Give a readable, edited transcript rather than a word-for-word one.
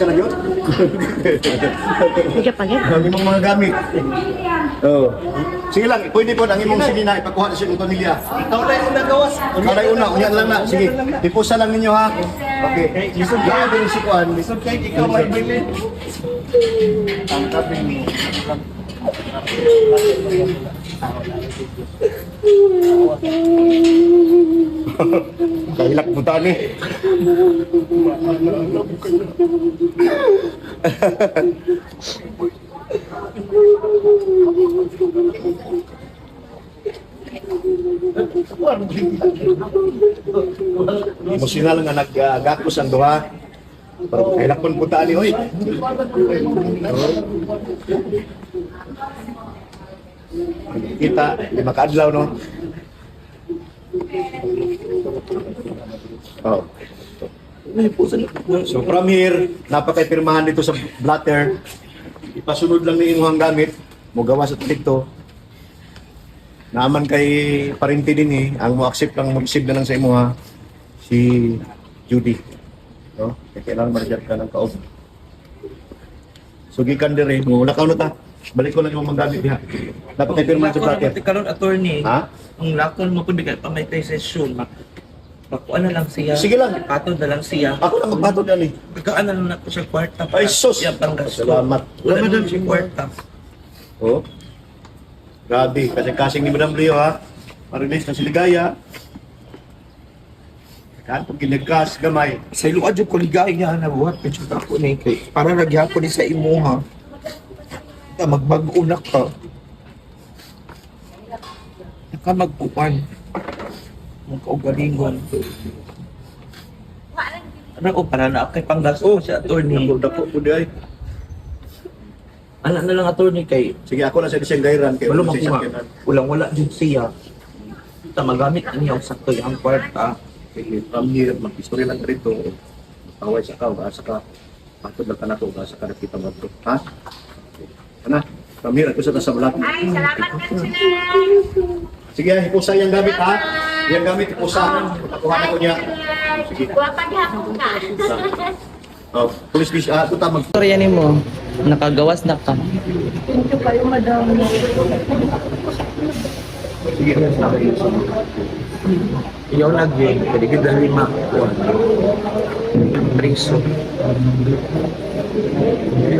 ka na yun. Hindi pa gid. Ang imong mga gamit. Oh. Sige lang, pwede po ang imong sinina ipakuha na sa imong pamilya. Ikaw na yung nagawas. Ikaw na yung una, unya lang na. Sige, tipusa lang ninyo ha. Okay. Lisod kayo din si Kuan. Lisod kay ikaw may bili. Ang tabi ni. Kahilak po tani. Emosyonal nga naggakos ang duha. Pero kahilak po tani, oy. Kita, 5 ka adlaw, no? Oh. So from here, napakapirmahan dito sa blatter. Ipasunod lang ni imong gamit, mogawa sa dito. Naaman kay parinti din eh, ang mo accept lang mo receive na lang sa imuha si Judy. No? Kaya kailangan manager ka ng kaob. So gikan dire, mo lakaw na ta. Balik ko lang imong mga gamit diha. Napakapirmahan sa blatter. Karon, attorney. Ha? Ang lakon mo pud bigay pa may tay session. Makuha na lang siya. Sige lang. Patod na lang siya. Ako na magbatod yan eh. Bigaan na lang nako siya kwarta. Ay, sus! Iya, panggasto. Salamat. Wala na lang siya kwarta. Oh. Grabe, kasing-kasing ni Madam Leo ha. Pa-release na si Ligaya. Kan pag ginagkas gamay. Sa iluad jud ko ligaya na buhat pa jud ako ni kay para ra gyapon ni sa imuha. Ta magbag-o na ka. Naka magkuan. Mong kaugalingon. Ano ko para na kay panggasto siya, attorney. Dako dako po di ay. Ana na lang, attorney, kay Sige, ako na sa isang gairan kay wala wala sa makuha. sakyanan. Walang wala jud siya. Ta magamit niya og sakto ang kwarta. Sige, from here mag-istorya lang ka rito. Taway sa ka, asa ka. Patod lang ka na to, asa ka nakita mo to. Ha? Ana, from here ako sa sa black. Ay, salamat, Consular. Sige, hipusa yung gamit ha. Yung gamit hipusa. Pakuha na ko niya. Sige. Guwapa gihapon ka. Oh, police dish ah, tuta mag Storya nimo, nakagawas na ka. Thank you kayo, madam. Sige. Iyaw na gyud, pwede gid dali makuha. Priso.